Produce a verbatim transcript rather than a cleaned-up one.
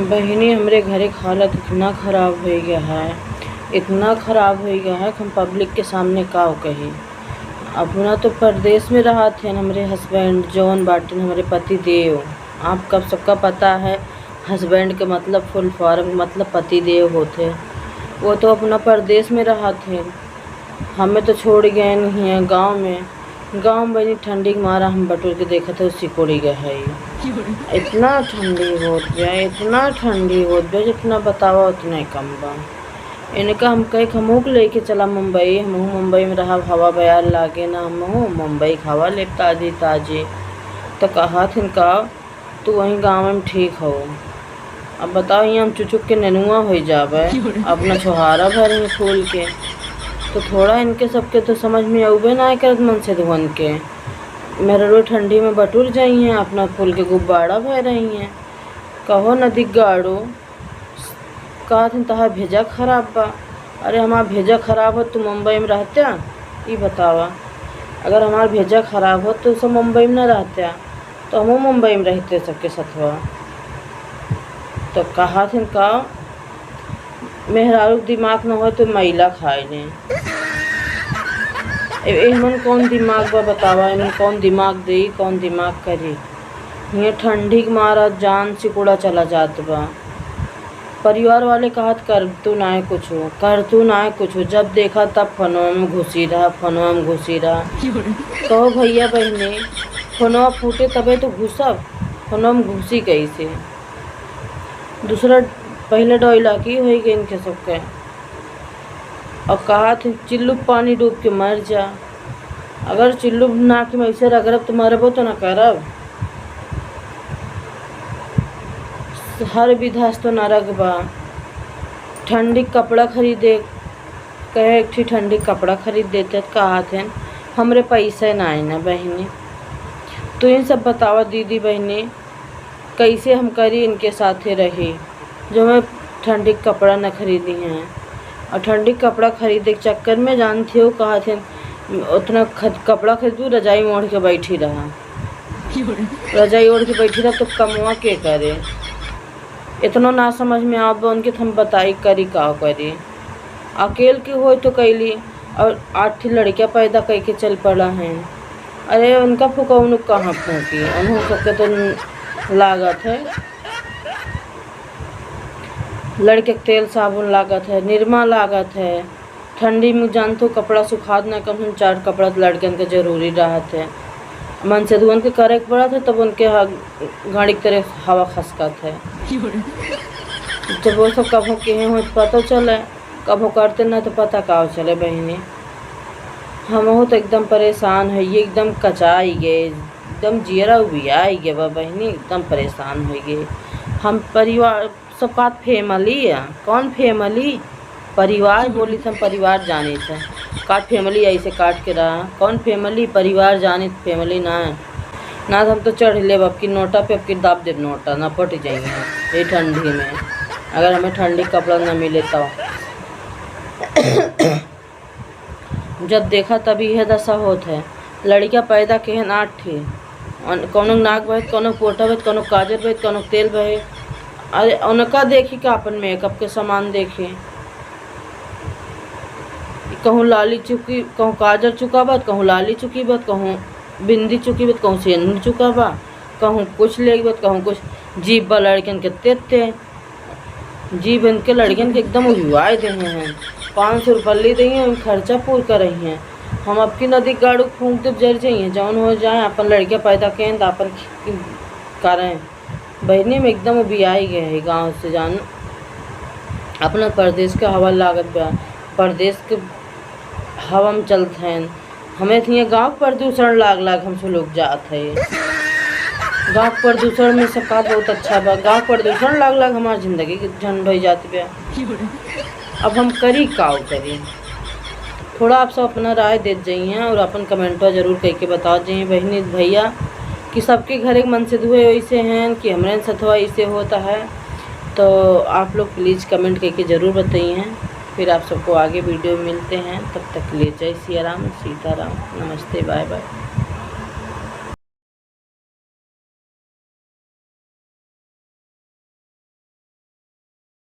बहिनी, हमरे घरे क हालत इतना खराब होइ गया है, इतना खराब होइ गया है कि हम public के सामने काव कही। अपना तो परदेस में रहत हैं हमरे husband, जौन बाटिन हमरे पति देव। आप कब सबका पता है, husband के मतलब full form मतलब पति देव होत है। वो तो अपना परदेस में रहत हैं, हमें तो छोड़ गए नहीं है गाँव में। गाँव में बहिनी ठंडी के मारा हम बटुर के देखत है, सिकुड़ी गए है। इतना ठंडी होत बा, इतना ठंडी होत बा, जितना बतावा उतना ही कम बा। इनका हम कहे कि हमहू के लेके चला मुंबई, हमहू मुंबई में रहब, हवा बयार लागे ना, हमहू मुंबई के हवा लेब ताजी ताजी। तो कहत हिन का, तू वहीं गाँव में ठीक हो। अब बताओ, यहाँ हम चुचुक के नेनुआ होइ जाबे, अपना छोहारा भर में फूल के। तो थोड़ा इनके सबके तो समझ में अउबे ना करत मनसेधुअन के। मेहररुआ ठंडी में बटुर जाई हैं, अपना फूल के गुब्बारा भय रही हैं। कहो नदी गाड़ो, कहत हन, "तहार भेजा खराब बा।" अरे, हमार भेजा खराब होत, तू मुंबई में रहत्या? ई बतावा, अगर हमार भेजा खराब होत, तो सब मुंबई में ना रहत्या, तो हमहू मुंबई में रहते सबके सथवा। तो कहत हन का, मेहरारू के दिमाग न होय, तो मैला खाए लें। ए-, एहमन कौन दिमाग बा, बतावा, एहमन कौन दिमाग देई, कौन दिमाग करी? हियाँ ठंडी के मारा जान सिकुड़ा चला जात बा। परिवार वाले कहत, "कर तू नाय कुछो, कर तू नाय कुछो।" जब देखा तब फोनवा में घुसी रहा, फोनवा में घुसी रहा। कहो भैया बहिनी, फोनवा फूटे तबे तो घुसब, फोनवा में घुसी कैसे? दूसरा पहले dialogue ही होई गए इनके सबके। और कहत है, "चिल्लू पानी डूब के मर जा।" अगर चिल्लू नाक में ऐसे रगड़ब तो मरबो तो ना करब। हर विधा से तो नरक बा। ठंडी के कपड़ा खरीदे, कहे एक ठी ठंडी के कपड़ा खरीद देते, कहत हैं, "हमरे पैसे ना आई ना बहिनी।" तो इन सब बतावा दीदी बहिनी, कैसे हम करी इनके साथे रही, जो हमें ठंडी के कपड़ा न खरीदी हैं। और ठंडी के कपड़ा खरीदे के चक्कर में जानती हो, कहत हैं, "उतना खद-, कपड़ा खरीदू, रजाई में ओढ़ के बैठी रहा।" रजाई ओढ़ के बैठी रहा तो कमवा के करे? इतनो ना समझ में आवत बा उनके, तो हम बताई करी का करी। अकेल के होई तो कैली, और आठ ठे लड़कियाँ पैदा करके चल पड़ा हैं। अरे उनका फुकौनु कहाँ फूकी, उन्हों सबके तो लागत है, लड़के के तेल साबुन लागत है, निरमा लागत है। ठंडी में जानत हो कपड़ा सुखात ना, कम से कम चार कपड़ा तो लड़कन के जरूरी रहत है। मनसेधुअन के करे के पड़त है, तब उनके ह-, घड़ी के तरह हवा खसकत है। जब वो सब कभो किहे हो तो पता चले, कभो करते ना तो पता का चले बहिनी। हमहू तो एकदम परेशान है, ये एकदम कचाई गए, एकदम जियरा उबियाई गए बा बहिनी, एकदम परेशान हो गए। हम परिवार सब कहत family है, कौन family? परिवार बोली तो हम परिवार जानी थे। का family ऐसे काट के रहा? कौन family? परिवार जानी थे, family ना है। ना तो हम तो चढ़ लेब अब की नोटा पे, अब की दाब देब नोटा, ना पट जाइए ये ठंडी में, अगर हमें ठंडी कपड़ा ना मिले तो। जब देखा तब इहे दशा होत है। लड़कियाँ पैदा केहन आठ ठे, अन-, कौनो नाक बहे, कौनो पोटा बहे, कौनो काजर बहे, कौनो तेल बहे। अरे उनका देखी का अपन makeup के सामान देखी, कहूँ लाली चुकी, कहूँ काजर चुका बा, कहूँ लाली चुकी बा, कहूँ बिंदी चुकी बा, कहूँ सेनुर चुका बा, कहूँ कुछ ले बा, कहूँ कुछ। जीभ बा लड़कन के तेते। जीभ इनके लड़कन के एकदम उबियाए देहे हैं। पाँच सौ रुपया ले देही, उन खर्चा पूर करही हैं। हम अब की नदी गाड़ू फूंक देब, जर जाइए, जौन हो जाए, अपन लड़के पैदा केन त अपन ख-, करें। बहिनी में एकदम उबियाई गए है गाँव से जान। अपना परदेस के हवा लागत बा, परदेस के हवा में चलत हैं। हमें तो हियाँ गाँव के प्रदूषण लाग लाग हमसे लोग जात है। गाँव के प्रदूषण में सब बात बहुत अच्छा बा। गाँव के प्रदूषण लाग लाग हमार जिंदगी के झंड होइ जात बा। अब हम करी काव करी? थोड़ा आप सब अपना राय देत जाइए और अपन कमेंटवा जरूर कइके बताओ जाइए बहिनी भैया कि सबके घर एक मनसेधुए वैसे हैं कि हमरे सथवा ऐसे होता है। तो आप लोग please comment करके ज़रूर बताइए। फिर आप सबको आगे video में मिलते हैं, तब तक के लिए जय सिया राम, सीताराम, नमस्ते, bye bye।